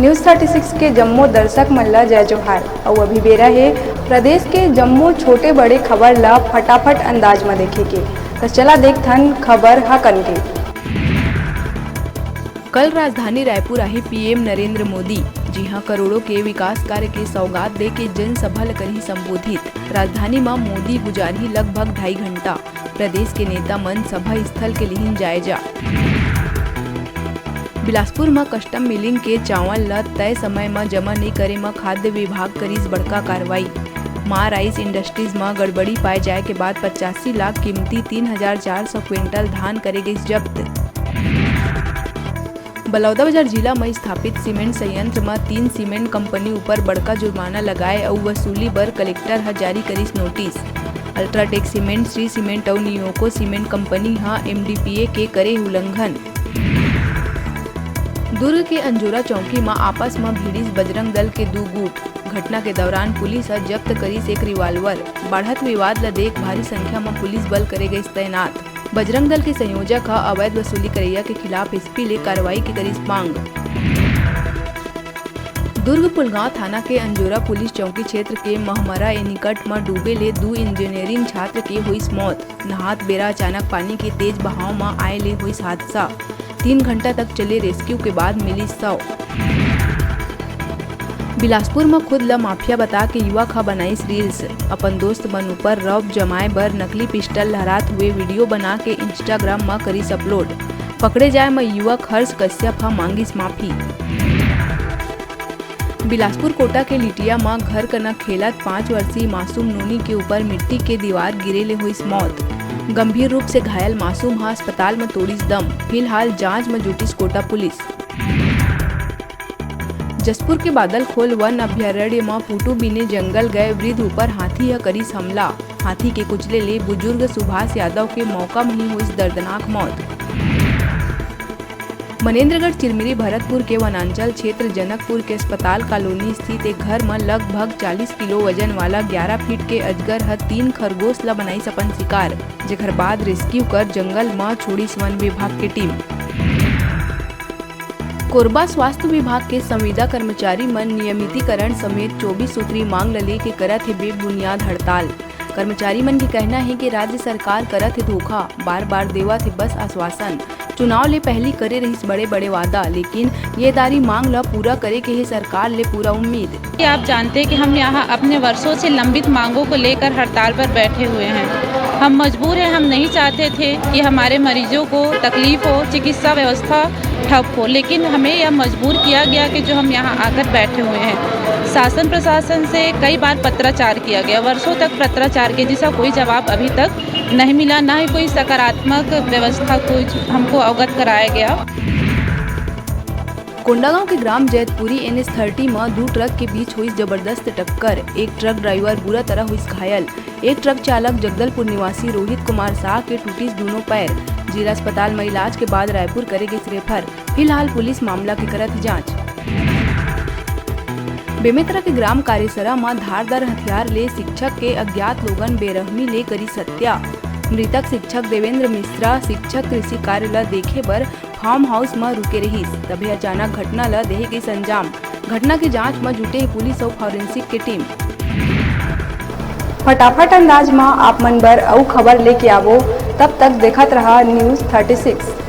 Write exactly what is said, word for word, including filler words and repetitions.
News thirty six के जम्मो दर्शक मन ला जय जोहार। अउ अभी बेरा हे प्रदेश के जम्मो छोटे बड़े खबर ला फटाफट अंदाज म देखे के। त चला देखथन खबर ह कन के। कल राजधानी रायपुर आही पीएम नरेंद्र मोदी, जिहां करोड़ों के विकास कार्य के सौगात दे के जनसभा ल करही संबोधित। राजधानी म मोदी गुजारही लगभग ढाई घंटा। प्रदेश के नेता मन सभा स्थल के लिहिन जायजा। बिलासपुर म कस्टम मिलिंग के चावल ल तय समय म जमा नइ करे म खाद्य विभाग करिस बड़का कार्रवाई। माँ राइस इंडस्ट्रीज म गड़बड़ी पाए जाए के बाद पचासी लाख कीमती तीन हजार चार सौ क्विंटल धान करे गइस जब्त। बलौदाबाजार जिला म स्थापित सीमेंट संयंत्र म तीन सीमेंट कंपनी ऊपर बड़का जुर्माना लगाए अउ वसूली बर कलेक्टर ह जारी करिस notice. UltraTech cement, Shri cement अउ नियोको सीमेंट कंपनी ह एमडीपीए के करे उल्लंघन। दुर्ग के अंजोरा चौकी म आपस म भिड़िस बजरंग दल के दू गुट। घटना के दौरान पुलिस ह जब्त करिस एक रिवाल्वर। बाढ़त विवाद ल देख भारी संख्या म पुलिस बल करे गइस तैनात। बजरंग दल के संयोजक ह अवैध वसूली करइया के खिलाफ एसपी ले कार्रवाई के करिस मांग। दुर्ग पुलगांव थाना के अंजोरा पुलिस चौकी क्षेत्र के महमरा एनीकट म डूबे ले दू इंजीनियरिंग छात्र के होइस मौत। नहात बेरा अचानक पानी के तेज बहाव म आए ले होइस हादसा। तीन घंटा तक चले रेस्क्यू के बाद मिलिस शव। बिलासपुर म खुद ल माफिया बता के युवक ह बनाइस रील्स। अपन दोस्त मन ऊपर रौब जमाए बर नकली पिस्टल लहरात हुए वीडियो बना के Instagram म करिस अपलोड। पकड़े जाए म युवक हर्ष कश्यप ह मांगिस माफी। बिलासपुर कोटा के लिटिया म घर कना खेलत पाँच वर्षीय मासूम नोनी के ऊपर मिट्टी के दीवार गिरे ले होइस मौत। गंभीर रूप से घायल मासूम ह अस्पताल म तोड़िस दम। फिलहाल जांच म जुटिस कोटा पुलिस। जशपुर के बादलखोल वन अभयारण्य म पूटू बीने जंगल गए वृद्ध ऊपर हाथी ह करिस हमला। हाथी के कुचले ले बुजुर्ग सुभाष यादव के मौका म ही होइस दर्दनाक मौत। मनेंद्रगढ़ चिरमिरी भरतपुर के वनांचल क्षेत्र जनकपुर के अस्पताल कॉलोनी स्थित एक घर म लगभग चालीस किलो वजन वाला ग्यारह फीट के अजगर ह तीन खरगोश ल बनाइस अपन शिकार, जेकर बाद रेस्क्यू कर जंगल म छोड़िस वन विभाग के टीम। कोरबा स्वास्थ्य विभाग के संविदा कर्मचारी मन नियमितीकरण समेत चौबीस सूत्री मांग ल लेके करत हे बेबुनियाद हड़ताल। कर्मचारी मन के कहना हे कि राज्य सरकार करत हे धोखा, बार-बार देवत हे बस आश्वासन। चुनाव ले पहली करे रहिस बड़े-बड़े वादा, लेकिन ये दारी मांग ल पूरा करे के हे सरकार ले पूरा उम्मीद। कि आप जानते हैं कि हम यहाँ अपने वर्षों से लंबित मांगों को लेकर हड़ताल पर बैठे हुए हैं। हम मजबूर हैं, हम नहीं चाहते थे कि हमारे मरीजों को तकलीफ हो, चिकित्सा व्यवस्था ठप हो, लेकिन हमें यह मजबूर किया गया कि जो हम यहाँ आकर बैठे हुए हैं। शासन प्रशासन से कई बार पत्राचार किया गया, वर्षों तक पत्राचार किया, जिसका कोई जवाब अभी तक नहीं मिला, ना ही कोई सकारात्मक व्यवस्था कुछ हमको अवगत कराया गया। कोंडागांव के ग्राम जैतपुरी एनएच थर्टी म दू ट्रक के बीच होइस जबरदस्त टक्कर। एक ट्रक ड्राइवर बुरा तरह होइस घायल। एक ट्रक चालक जगदलपुर निवासी रोहित कुमार शाह के टूटिस दूनों पैर। जिला अस्पताल म इलाज के बाद रायपुर करे गिस रेफर। फिलहाल पुलिस मामला के करत हे जांच। बेमेतरा के ग्राम कारेसरा म धारदार हथियार ले शिक्षक के अज्ञात लोगन बेरहमी ले करिस हत्या। मृतक शिक्षक देवेंद्र मिश्रा शिक्षक कृषि कार्य ल देखे बर फार्म हाउस म रुके रहिस, तभे अचानक घटना ल देहे गइस अंजाम। घटना के जांच म जुटे हे पुलिस अउ फॉरेंसिक के टीम। फटाफट अंदाज म आप मन बर अउ खबर लेके आवो, तब तक देखत रहा न्यूज़ थर्टी सिक्स।